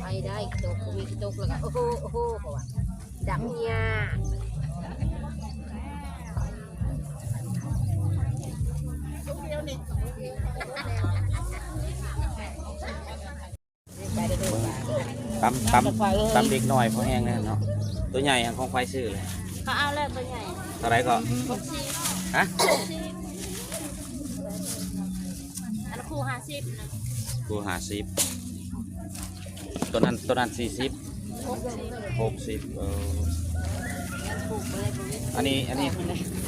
ໄປໄດ້ ຕົກ ມີຕົກແລ້ວກໍ ໂອ້ໂຫ ໂອ້ໂຫ ເຂົາວ່າ ດັກເນຍ ຕຳ ຕຳ ຕຳເດັກນ້ອຍພໍແຮງແນ່ເນາະ. ຕົວໃຫຍ່ຫັ້ນຂອງໃຜຊື້ເລີຍ? ເຂົາເອົາແລ້ວຕົວໃຫຍ່. ເທົ່າໃດກໍ? ຫົກສິບ. ຮະ? ຫົກສິບ. ອັນນັ້ນຄູ່ຫ້າສິບນະ. ຄູ່ຫ້າສິບ. ຕົວນັ້ນ ຕົວນັ້ນສີ່ສິບ. ຫົກສິບ. ຫົກສິບ. ເອີ ອັນນີ້ ອັນນີ້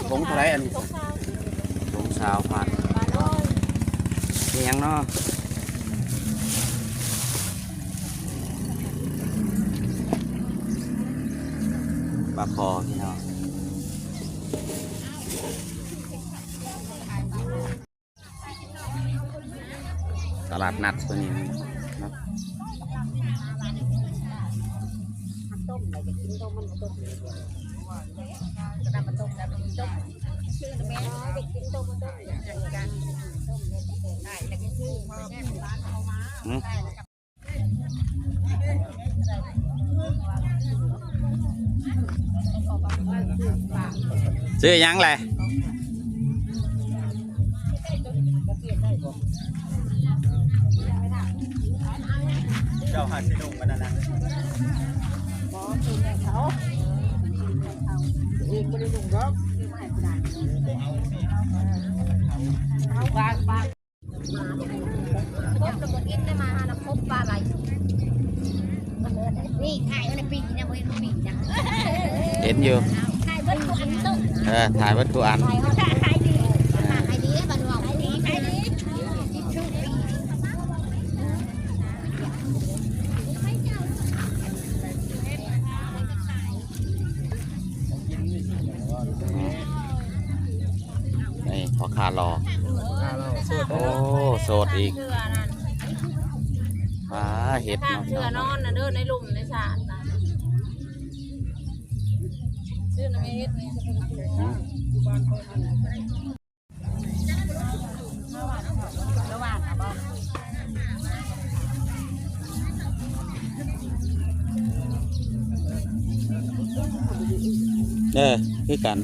ຖົງເທົ່າໃດອັນນີ້? ຖົງຊາວພັນ. ມີຫຍັງເນາະ? ປາຄໍພີ່ນ້ອງ. ຕະຫຼາດນັດຕົວນີ້ເນາະ ຕົ້ມແລ້ວຈະກິນຕົ້ມ ມັນບໍ່ຕົ້ມ ນ້ຳມັນຕົ້ມແລ້ວບໍ່ກິນຕົ້ມ ຊື່ນະແມ່ ຢາກກິນຕົ້ມ ຕົ້ມ ຢາກກິນຕົ້ມ ຕົ້ມ ແລ້ວກໍຊື້ ອືມ. ຊື້ຫຍັງແຫຼະ? ເຈົ້າຫາຊິນຸ່ງມັນນັ້ນນະ ບໍ່ ຄືແມ່ເຂົາ ເອງບໍ່ໄດ້ນຸ່ງດອກ ເອົາບາງ ບາງ. ຄົບແລ້ວບໍ່ກິນໄດ້ ມາຫານຳຄົບປາໄຫຼ ນີ້ຖ່າຍໄວ້ໃນປີນີ້ນະ ບໍ່ເຫັນປີນີ້ນະ ເຫັນຢູ່ ຖ່າຍເບິດທຸກອັນ ເອີ ຖ່າຍເບິດທຸກອັນ ຂາຍດີ ຂາຍດີ ບ້ານເຮົາຂາຍດີ ຂາຍດີ. ນີ້ພໍ່ຄ້າຫຼໍ່ ໂອ້ ໂສດອີກ ອ່າ ເຫັດເນາະ ເທື່ອນອນນະເດີ ໃນລຸ່ມໃນສານນະ ຊື້ນຳເຮັດນີ້ ເອີ ຄືກັນ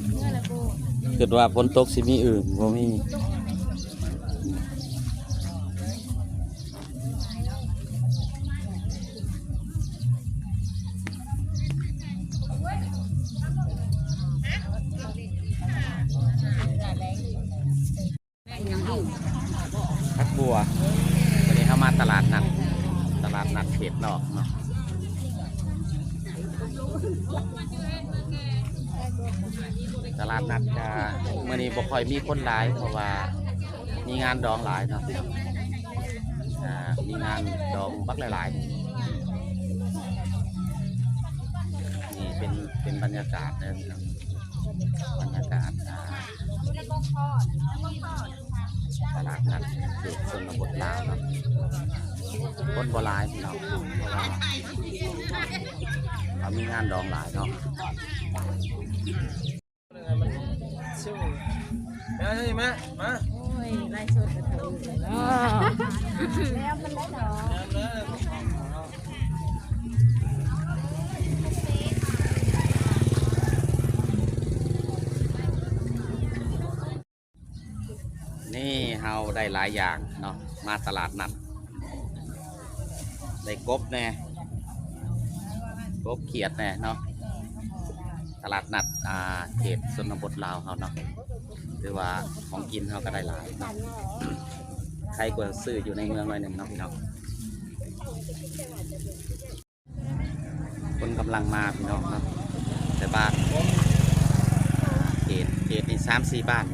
ຄິດວ່າຝົນຕົກຊິມີອຶ່ງ ບໍ່ມີ. ຜັກບົວ ວັນນີ້ເຮົາມາຕະຫຼາດນັດ ຕະຫຼາດນັດເຂດນອກເນາະ. ຕະຫຼາດນັດກະມື້ນີ້ບໍ່ຄ່ອຍມີຄົນຫຼາຍ ເພາະວ່າມີງານດອງຫຼາຍເນາະ ອ່າ ມີງານດອງບັກຫຼາຍໆ. ນີ້ເປັນ ເປັນບັນຍາກາດເດີ ບັນຍາກາດ ອ່າ ຕະຫຼາດນັດເຂດຊົນນະບົດລາວເນາະ ຄົນບໍ່ຫຼາຍພີ່ນ້ອງ ເພາະວ່າເຂົາມີງານດອງຫຼາຍເນາະ. ມາ ມາ ມາ ໂອ້ຍ ໄລຟ໌ສົດກະຖືກເນາະ ແລ້ວມັນໄດ້ດອກ. ນີ້ເຮົາໄດ້ຫຼາຍຢ່າງເນາະ ມາຕະຫຼາດນັດ ໄດ້ກົບແດ່ ກົບຂຽດແດ່ເນາະ ຕະຫຼາດນັດ ອ່າ ເຂດຊົນນະບົດລາວເຮົາເນາະ ຫຼືວ່າຂອງກິນເຮົາກະໄດ້ຫຼາຍເນາະ ໄຄກວ່າຊື້ຢູ່ໃນເມືອງໜ້ອຍໜຶ່ງເນາະພີ່ນ້ອງ. ຄົນກຳລັງມາພີ່ນ້ອງເນາະ ແຕ່ບ້ານ ເຂດ ເຂດນີ້ສາມສີ່ບ້ານ.